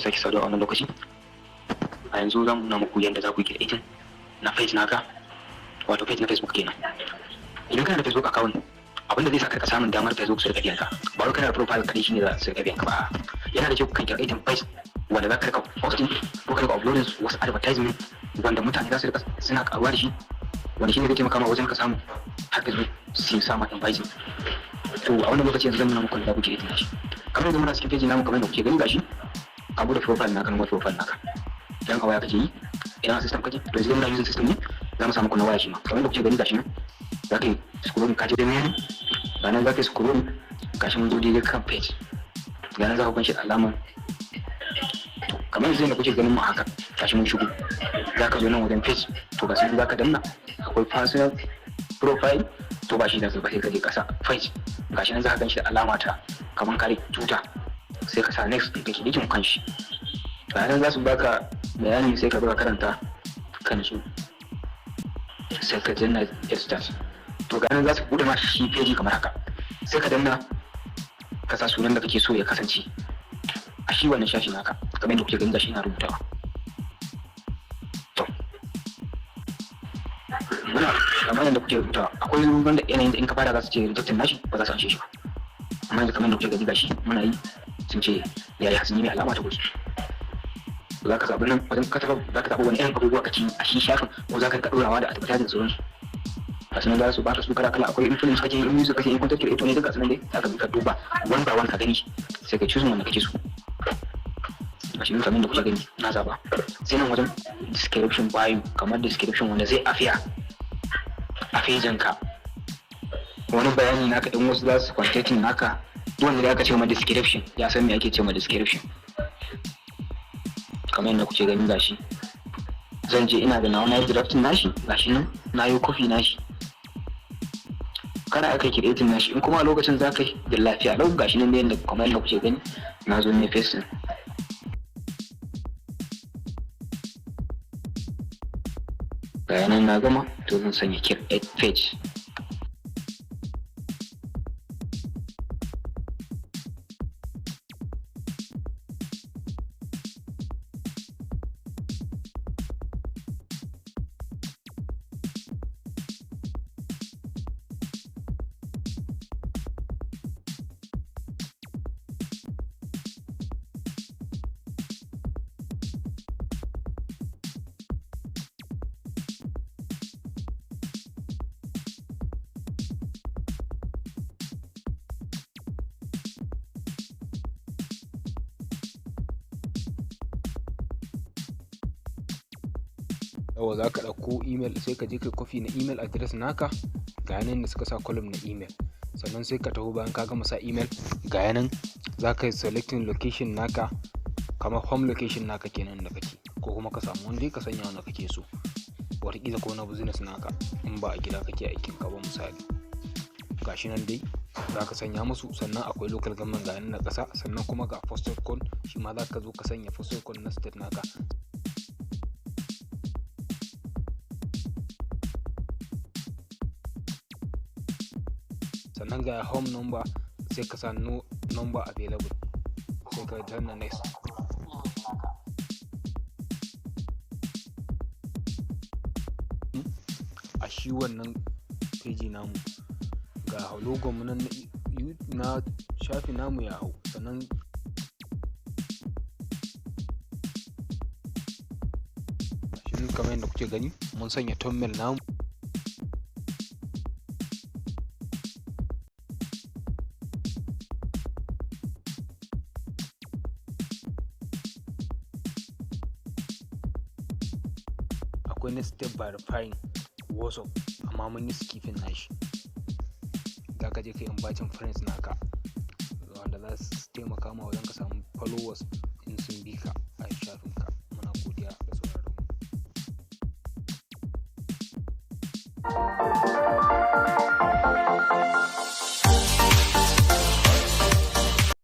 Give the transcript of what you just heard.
Da sake saduwa a wannan lokaci. A yanzu za mu nuna muku yadda za ku yi creating na page naka, wato page na Facebook kenan. Idan kana da Facebook account, abin da zai saka ka samun damar Facebook su rika biyan ka, ba wai kana da profile kadai shine za su rika biyan ka ba. Yana da kyau kan creating page wanda za ka rika posting ko ka rika uploading wasu advertisement wanda mutane za su rika suna karuwa da shi, wanda shine zai taimaka ma wajen ka samu har Facebook su sa ma inviting. To, a wannan lokaci yanzu zan nuna muku yadda za ku creating shi. Kamar yanzu muna cikin page namu, kamar yadda kuke gani, gashi ka bude profile naka, normal profile naka. Idan a waya kake yi, idan a system kake, to yanzu muna using system ne, za mu samu ku na waya shi ma. Kamar yadda kuke gani, gashi nan za ka yi scrolling, ka je da menu, ga nan za ka yi scrolling, gashi mun zo daidai kan page, ga nan za ka ganshi alamar. To, kamar yanzu yadda kuke ganin mu haka, gashi mun shigo, za ka zo nan wajen page. To, ga sai za ka danna, akwai personal profile, to ba shi da ba, sai ka je kasa, page, gashi nan za ka ganshi da alama ta kamar kare tuta, sai ka sa next ɗin kake clicking kan shi. Bayanan za su baka bayani, sai ka buga karanta ka nutsu, sai ka danna get start. To, ga nan za su bude ma shi page kamar haka, sai ka danna ka sa sunan da kake so ya kasance a shi wannan shafi naka. Kamar yadda kuke gani, gashi na rubutawa. To, muna kamar yadda kuke rubutawa, akwai wanda yanayin da in ka fara za su ce rejectin nashi, ba za su anshe shi ba. Amma yanzu kamar yadda kuke gani, gashi muna yi, sun ce yayi hasini mai alama ta gudu. Za ka zaɓi nan wajen catalog, za ka zaɓi wani irin abubuwa ka ci a shi shafin ko za ka rika ɗorawa da advertising da sauransu. Ga sunan za su baka su kala kala, akwai influence kake, in music kake, in content creator ne, duka sunan dai za ka bi ka duba one by one ka gani, sai ka choose wanda kake so. Ga shi kamar da kuke gani, na zaɓa. Sai nan wajen description bio, kamar description wanda zai appear a page ɗin ka, wani bayani naka in wasu za su contacting naka. Duk wanda da aka ce ma description ya san me ake ce ma description. Kamar yadda kuke gani, gashi zan je, ina da nawa, na yi drafting nashi, gashi nan na yi copy nashi. Kada aka creating nashi, in kuma a lokacin za ka yi da lafiya lau. Gashi nan da kamar yadda kuke gani, na zo ne pasting. Bayanan na gama, to zan sanya create page. Yawwa, za ka ɗauko email, sai ka je kai copy na email address naka. Ga yanan da suka sa column na email. Sannan sai ka taho, bayan ka gama sa email, ga yanan za ka yi selecting location naka, kamar home location naka kenan da kake, ko kuma ka samu wanda ka sanya wanda kake so, wataƙila ko na business naka in ba a gida kake aikin ka ba, misali. Gashi nan dai za ka sanya musu. Sannan akwai local government, ga na ƙasa. Sannan kuma ga postal code, shi ma za ka zo ka sanya postal code na state naka. Sannan ga home number, sai ka sa no number available, sai ka danna next. A shi wannan page namu, ga logon mu nan na shafi namu ya hau. Sannan shi kamar yadda kuke gani, mun sanya thumbnail namu. Akwai na step verifying WhatsApp, amma mun yi skipping nashi. Za ka je ka inviting friends naka wanda za su taimaka ma wajen ka samu followers in sun bi ka a shafinka. Muna godiya da sauraron mu.